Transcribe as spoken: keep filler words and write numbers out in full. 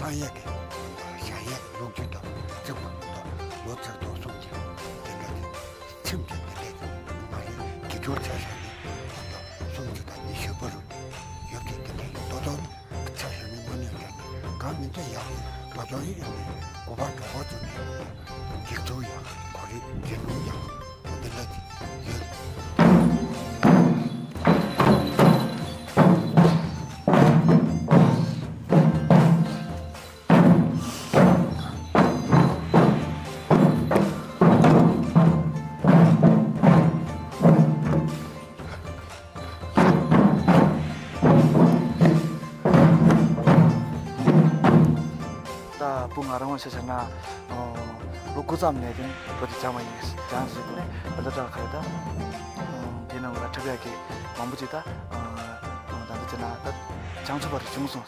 ཨ་ཡ་གི་ཞྭ་ཡ་གི་ལོ་རྒྱུས་དང་གཅིག་པ་དང་ལོ་ཆིག་སྟོང་སུམ་བརྒྱ་དེ་འདྲ་དེ་ཁྲིམས་ཀྱི་དེ་འདྲ་དེ་མ་རེད། དགེ་སྦྱོར་བྱས་ཤག་ནི་ད་ལྟ་སུམ་ཅུ་དང་ཉི་ཤུ་བར་དུ་ཡོད་ཀྱི་དེ་འདྲ་ཡོད་དོ་དོ། ཆ་ཤས་ནི་མ་ཉམས་ཀྱང་གང་མི་འདྲ་ཡག་གི་རྡོ་རྗོང་ཡིན་ནི་གོ་བར་འགྲོ་བ་ཚོ་ནི་ཡིག་ཚུགས་ཡག་གོ་རེ་འདྲེ་ལུང་ཡག་འདི་འདྲ་ཡོད། ད་བུ་ང་རང་བ་ཆ་བཞག་ན། ཨོ། ལོ་དགུ་ཙམ་ནས་དེ་བོད་དུ་སྦྱངས་པ་ཡིན། སྦྱངས་ཚེ་དེ་ནས་ད་ལྟ་ཁ་ད། ཨོ། དེ་ནང་ལ་འཁྲབ་ཡག་གི་མང་པོ་ཅིག་ད། ཨོ། ད་ལྟ་བྱས་ན་ད་སྦྱང་ཚུགས་པ་རེ་བྱུང་སོང་།